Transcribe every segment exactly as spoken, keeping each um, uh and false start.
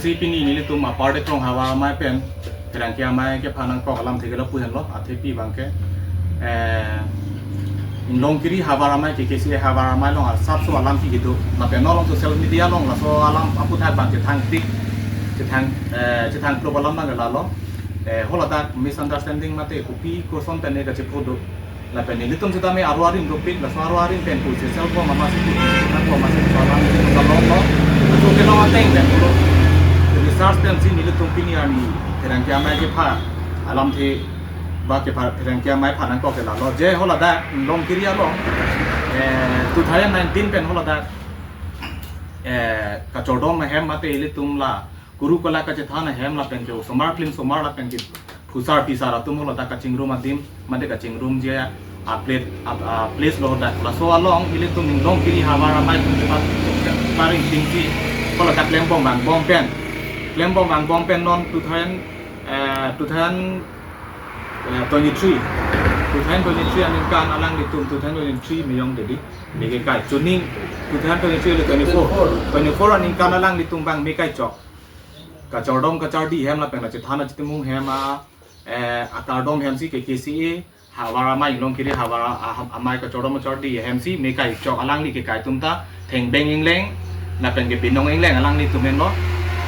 Si pini nelitum apar de krong havar amei pen pherangke amei kepha nangkok alamthe ke lapu henlo, athepi abangke, eh, Inglongkiri havar amei, K K C A havar amei along asapso alam kedo. Lapen non along social media along laso alam aputhak abang chethang tik, chethang, eh, chethang klop alam abang lalo. Eh, haladak misunderstanding mate kopi koson pen ne kachepho do. Lapen nelitum sitame aro arim dopik, laso aro arim pen pu sesel ko mama si pu, na ko mama si pu alam nelitum kalong lo. Laso kelong ateng pen pulo. Research pen si nelitum pini arni pherangke amei kepha alamthe ba kepha pherangke amei pha nangkok ke lalo. Je haladak Inglongkiri along, eh, two thousand nineteen pen haladak, eh, kachordom ahem mate ilitum la kuru kala kachethan ahem lapen ke osomar klimsomar lapen ke phusar phisar atum haladak kachingrum adim mate kachingrumji a-place, a, a-place lo dak. Laso along ilitum Inglongkiri havar amei atum chepa-, paring tingsi haladak klembom vangbom pen, klembom vangbom pen non two thousand, eh, two thousand, eh, twenty-three, two thousand twenty-three aningkan alanglitum, two thousand twenty-three meyong dedi, meke kai chuning two thousand twenty-three le twenty-four, twenty-four aningkan alanglitum abang me kai chok kachordom kachardi hem lapen la chethan achitimung hem a, eh, akardom hem si K K C A havar amei, Inglongkiri havar a, a, amei kachordom kachardi hem si me kai chok alangli kekai atum ta Thengbeng Ingleng lapen ke Binong Ingleng alanglitum henlo.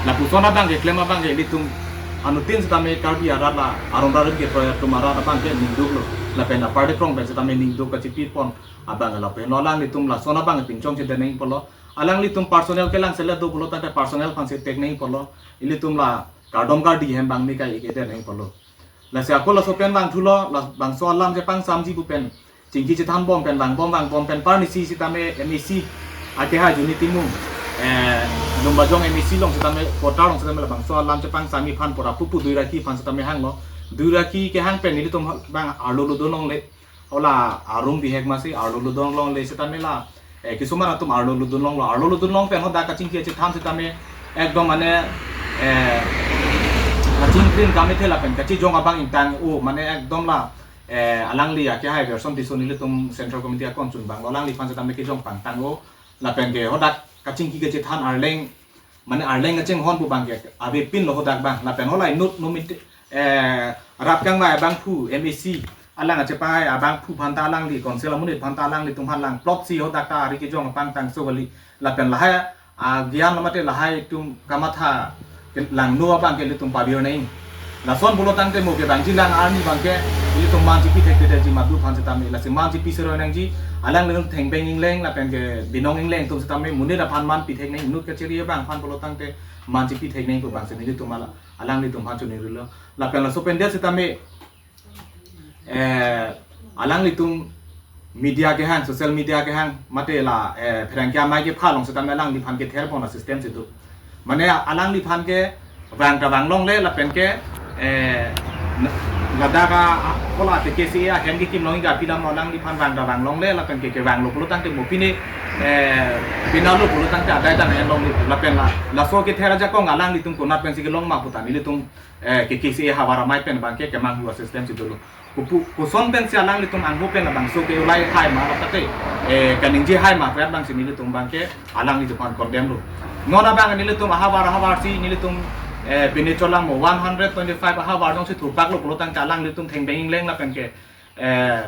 Lapuson abang keklem abang ke ilitum anuttin sitame Karbi arat la aron rarim keproi atum arat abang ke ningduk lo. Lapen apar de krong pen sitame ningduk kachipi pon abang lapen lo alanglitum lason abang pinchong chedeng nangji pulo. Alanglitum personal kelang sele do pulo tangte personal aphan si tek nangji pulo. Ilitum la kardom kardi hem abang me kai-ik-et nangji pulo. Lasi ako laso pen vangthulo, labangso alam chepangsamji pu pen chingki chethanbom pen vangbom vangbom pen parnisi sitame M A C akehai Juni Timung, eh, Lumbajong M A C along sitame, quarter along sitame labangso alam chepangsamji aphan pura pupu Duiraki aphan sitame hanglo. Duiraki kehang pen nelitum abang arlo lodun longle. Hala arum bihek masi arlo lodun longle sitame la, eh, kisuman atum arlo lodun longlo, arlo lodun long pen hadak kachingki kachethan sitame ekdom mane, eh, kachingkrim kamethe lapen kachijong abang ingtang-o, mane ekdom la, eh, alangli akehai Gerson Tisso nelitum Central Committee akon chunbang lo, alangliphan sitame kejong pangtang-o lapen ke hadak kachingki kachethan arleng, mane arleng kachinghon pu abang ke avepin lo hadak abang. Lapen hala inut numit, eh, rat kangvai abangphu M A C alang achepai abangphu aphan ta alangli, council amonit aphan ta alanglitum aphan langplot si hadak ta ari kejong apangtangso kali. Lapen lahai agyan lo mate lahai atum kamatha ke langno abang ke ilitum pavir nangji. Lason pulo tangte mo kevangji lang arni abang ke ilitum man chipi thekthedetji madu aphan sitame, lasi man chipi seroi nangji. Alanglitum Thengbeng Ingleng lapen ke Binong Ingleng atum sitame monit aphan man pi thek nangji, inut kachiri abang aphan pulo tangte man chipi thek nangji pu abang si nelitum ala, alanglitum aphan chiningrilo. Lapen laso pen det sitame, eh, alanglitum media kehang, social media kehang mate la, eh, pherangke amei kepha along sitame alangliphan kether pon asystem si do. Mane alangliphan kevang ta vang longle lapen ke, eh, n-, ladak a, a, hala K K C A ahem kekim longji ke aphi dam alangliphan vang ta vang longle lapen ke kevanglo pulo tangte mo pine, eh, pinalo pulo tangte adai ta nang longle lapen la, laso kether ajakong alanglitum konat pensi kelong ma pu ta nelitum, eh, K K C A havar amei pen abang ke kemanghu asystem si dolo. Kopu, koson pensi alanglitum angho pen labangso ke ulai hai ma la tate, eh, kaningje hai ma pu abang si nelitum abang ke alanglitum aphan condemn lo. Non abang nelitum ahavar ahavar si nelitum, eh, pine cholang mo one hundred twenty-five ahavar jongsi thurpak lo pulo tangte alanglitum Thengbeng Ingleng lapen ke, eh,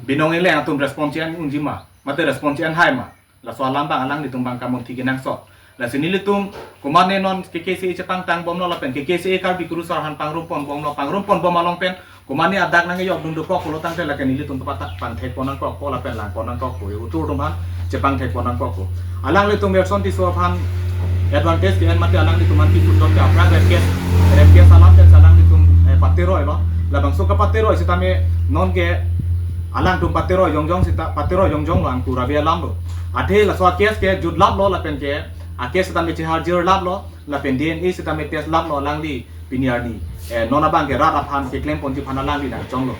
Binong Ingleng atum response en unji ma, mate response en hai ma. Laso alam abang alanglitum abang kamunthi kenangsot. Lasi nelitum komane non K K C A chepangtang bomlo lapen K K C A Karbi Kurusar aphan pangrum pon bomlo, pangrum pon bom along pen komane adak nangkejok dun dokok pulo tangte lake nelitum patak pangthek pon nangkokpo lapen lang pon nangkokpo, utur atum aphan chepangthek pon nangkokpo. Alanglitum Gerson Tisso aphan advantage ke-en mate alanglitum aphan kipudot ke aphrang rape case, rape case alam pen alanglitum, eh, pateroi lo. Labangso kapateroi sitame non ke alangtum pateroi jongjong sita, pateroi jongjong lo angkur ave alam lo. Athe laso a-case ke jutlap lo lapen ke a-case sitame cheharjirlap lo lapen D N A sitame testlap lo alangli pini arni. Eh, non abang ke rat aphan keklem ponji aphan alangli nangchonglo.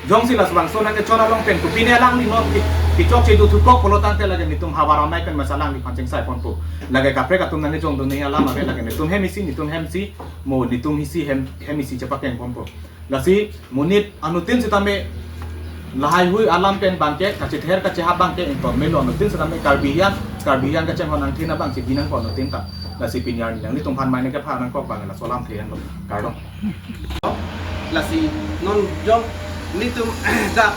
Jongsi labangso nangkechon along pen kopine alangli non ke, kechokche do thukok pulo tangte lake nelitum havar amei pen masa alangliphan chingsai ponpo. Lake kaprek atum nangkejong dun alam ave, lake nelitum hem isi, nelitum hem isi, mo nelitum isi hem, hem isi chepakeng ponpo. Lasi monit anuttin sitame lahaihui alam pen abang ke, kachether kachehap abang ke ington melo anuttin sitame Karbi Anglong, Karbi Anglong kachinghon angthin abang si binang ko anuttin ta. Lasi pini arni nanglitum aphan mane kepha nangkok abang laso alam ke-en lo. Kardom. Lasi non jong nelitum dak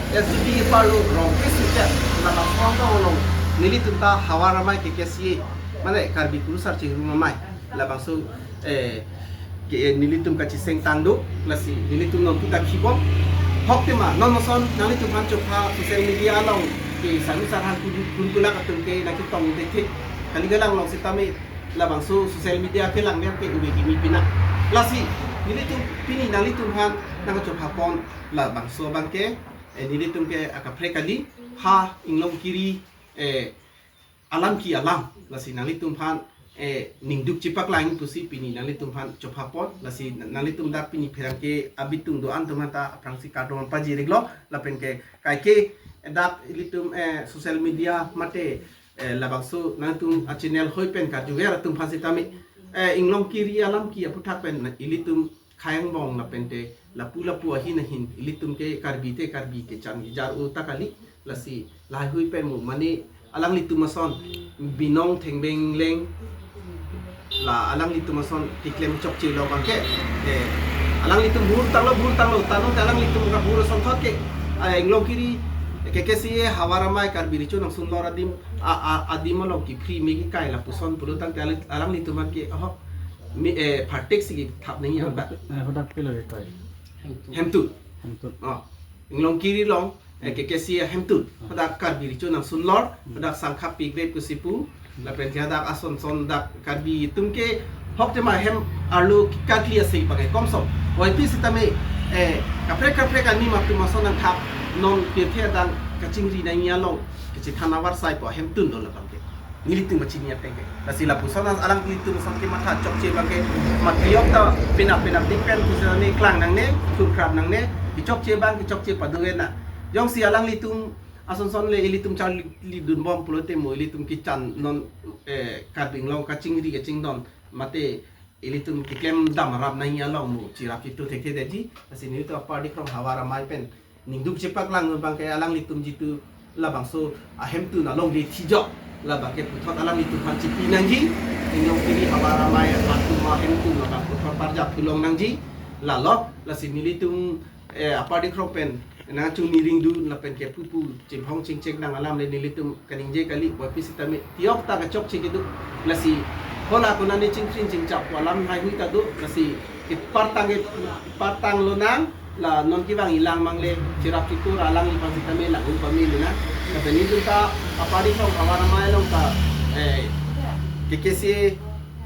S G B parlo rong ke suket, labangso along nelitum ta Havar Amei K K C A, mane Karbi Kurusar Chingrum Amei, labangso, eh, ke, eh, nelitum kacheseng tang do, lasi nelitum non kita kibom. Hok tema non moson nanglitum aphan chopha social media along ke sanu sarhan kun kun kulak atum ke nangketong thekthe. Kali galang along sitame labangso social media kelang mer ke ove kimi pina. Lasi nelitum pini nanglitum aphan nangchopha pon labangso abang ke, eh, nelitum ke akaprek kali ha Inglongkiri, eh, alam ke-alam, lasi nanglitum aphan, eh, ningduk chepaklang pusi pini nanglitum aphan chopha pon, lasi nanglitum dak pini pherangke abitung do-an atum aphan ta aphrangsi kardom pajir-iklo, lapen ke kaike dak ilitum, eh, social media mate, eh, labangso nangtum a-channel hoi pen karjuver atum aphan sitame, eh, Inglongkiri alam ke aphuthak pen ilitum khei angbong lapen te lapu lapu ahin ahin ilitum ke Karbi te Karbi kechan kejar u ta kali, lasi lahai hui pen mo mane alanglitum ason binong thengbeng leng, la alanglitum ason keklem chokche lo abang ke, eh, alanglitum bur tanglo bur tanglo tanglo te alanglitum ka bur asonthot ke, ah, Inglongkiri K K C A Havar Amei Karbi Recho Nangsunlor adim, a, a, adim along ke free me kekai lapuson pulo tangte alang, alanglitum aphan ke, oh, mi, eh, phartek si kethap nangji abang. Eh, hadak pilo kekai? Hemtun. Hemtun. Oh. Inglongkiri along, eh, K K C A hemtun. Hadak Karbi Recho Nangsunlor, hadak sangkha pigrep ke sipu, lapen ke hadak ason son dak Karbi atum ke hok tema hem arlo karkli ase abang ke komsom. Oi pi sitame, eh, kaprek kaprek anim atum ason nangthap non pirthe adang kachingri nangji along kachethan avarsai pu ahemtun do labang ke. Nelitum kachini ateng ke. Lasi lapuson alanglitum ason kematha chokche abang ke, matha yok ta penap penap dik pen pusi ne klang nangne, thurkrap nangne, kechokche abang kechokche padu-en na. Jongsi alanglitum ason son le ilitum charlidun bom pulote mo ilitum kechan non, eh, Karbi Anglong kachingri kachingdon mate ilitum keklem dam rap nangji along mo cherap chitu thekthe detji. Lasi nelitum apardi krong Havar Amei pen ningduk chepaklang abang ke alanglitum jitu labangso ahemtun along le thijok labang ke puthot alanglitum aphan chipi nangji. Inglongkiri Havar Amei atum ahemtun labang puthot parjap thulong nangji. Lalo, lasi nelitum, eh, apardi krong pen nangchungni ringdun lapen ke pupu chimphong chingchek nang alam le nelitum kaningje kali, oi pi sitame tiok ta kachokche kedo. Lasi hala konane chingkrin chingchap alam hai hui ta do, lasi kepartang ke, partang lonang, la non kevang ilang mangle cherap chitur alangliphan sitame la-un pame lonang. Lapen nelitum ta apardi krong Havar Amei along ta, eh, K K C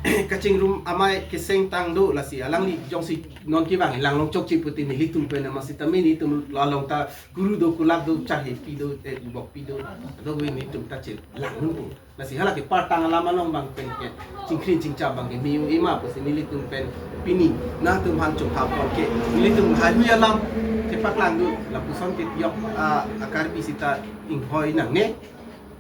A Kachingrum Amei keseng tang do, lasi alangli jongsi non kevang ilang long chokche pute nelitum pen ama sitame nelitum la along ta kuru do kulak do charhepi do, eh, bokpi do, do we nelitum ta chelang-un pu. Lasi hala kepartang alam along abang pen ke chingkrin chingchap abang ke me-u-e ma pusi nelitum pen pini nangtum aphan chopha pon ke nelitum lahai hui alam kepaklang do, lapuson ke tiok, ah, a-Karbi sita inghoi nangne.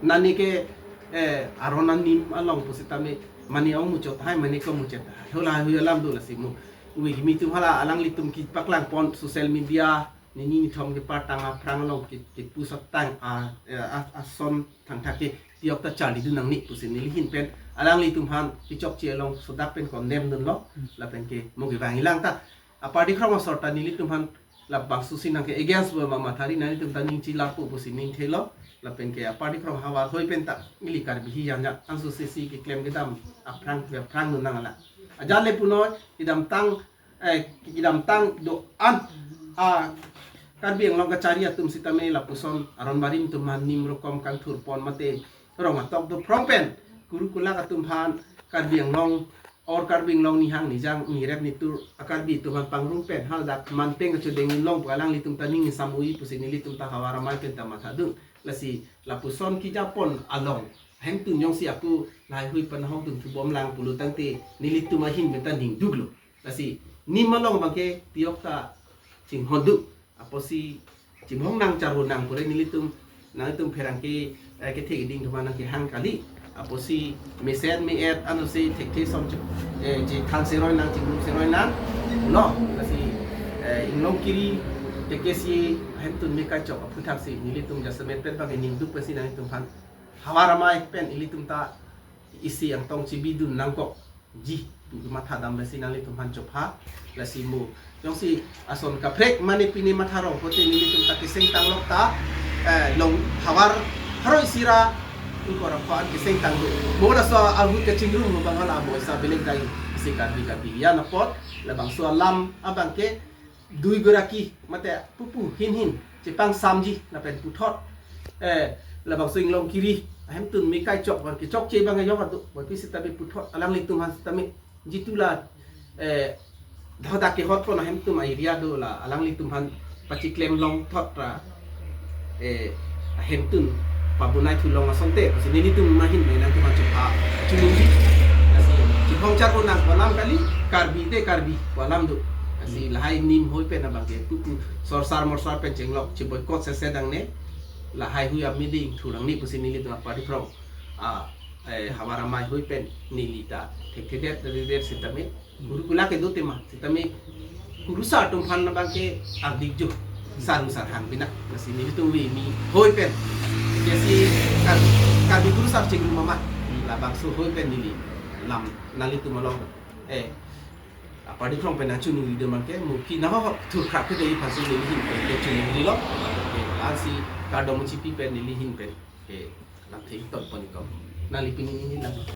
Nani ke, eh, aron anim along pusitame mane ong muchot hai mane ko muchot hai. Hala hui alam do lasi mo. Ui kimi atum hala alanglitum kepaklang pon social media nini nithom kepartang aphrang along ke, kepu satang a, eh, a, ason thangthak ke tiok ta charlidun nangne pusi neli ahin pen alanglitum aphan kechokche along sodak pen condemn dunlo, lapen ke mo kevang ilang ta. Apardi krong asor ta nelitum aphan labangso si nang ke against bo ma mathari nanglitum ta ning chilapu pusi ning thelo, lapen ke apardi krong Havar hoi pen ta ili Karbi hi yang yang anso sesi keklem kedam aphrang aphrang nun nang ala. Ajat le punoi kedamtang, eh, kedamtang do-an a Karbi Anglong kachari atum sitame lapuson aron barim atum aphan nim rokom kangthur pon mate rong atok do phrong pen kuru kulak atum aphan Karbi Anglong or Karbi Anglong nihang nijang nirep nitur a-Karbi atum aphan pangrum pen haladak manpeng kachodeng inglong pu alanglitum ta ning isam ui pusi nelitum ta Havar Amei pen ta mathadun. Lasi lapuson kejapon along hemtun jongsi aku lahai hui pen ahok dun thubom lang pulo tangte nelitum ahin pen ta ningduk lo. Lasi nim along abang ke tiok ta chinghon do. Apotsi chimhong nang charvo nang pure nelitum nangtum pherangke, eh, kethe keding atum aphan nang kehang kali. Apotsi mesen me-et ansi thekthe som che, eh, chethang seroi nang chingrum seroi nang lo. Lasi, eh, Inglongkiri K K C A hemtun me kachok aphuthak si nelitum jasemet pen abang ke ningduk pensi nangtum aphan Havar Amei pen ilitum ta isi angtong chibidun nangkokji pu matha dam, lasi nanglitum aphan chopha. Lasi mo jongsi ason kaprek mane pine matha rong pote nelitum ta keseng tanglok ta, eh, long havar haroi sira ingkoi ra pho an keseng tanglo. Mo laso ahut kachingrum lo bang hala mo isa belek dai isi Karbi Karbi ya apot labangso alam abang ke dui goraki mate pupu hin hin chepangsamji lapen puthot, eh, labangso inglong kiri ahemtun me kai chok bang ke chokche bang ke yok adu boi pi sitame puthot alanglitum aphan sitame jitu la, eh, dhodak kehot pon ahemtun a-area do la alanglitum aphan pachiklem longthot ra, eh, ahemtun pabonai thu long asonte pusi nelitum ahin pen nangtum aphan chopha chunungji. Lasi chiphong char unang pu alam kali, Karbi te Karbi pu alam do. Lasi lahai nim hoi pen abang ke pupu sorsar morsar pen chenglok chiboikot sese dangne, lahai hui amidi ingthur nangne pusi nelitum apadi phrong a, eh, havar amei hoi pen neli ta thekthedet dedet sitame kurukula kedo tema sitame kurusar atum aphan abang ke ardik jo saru sarhang bina. Lasi nelitum ri mi hoi pen, jesi Kar-, Karbi kurusar chingrum mama labangso hoi pen neli lam nanglitum along, eh, apadi phrong pen nangchunungri do abang ke mo phi nahok thurkhak ke dei aphansi neli hin pen ke chunungrilo. Ke lasi kardom chipi pen neli hin pen ke lam thengton pon ikam. Nangli pini neli lam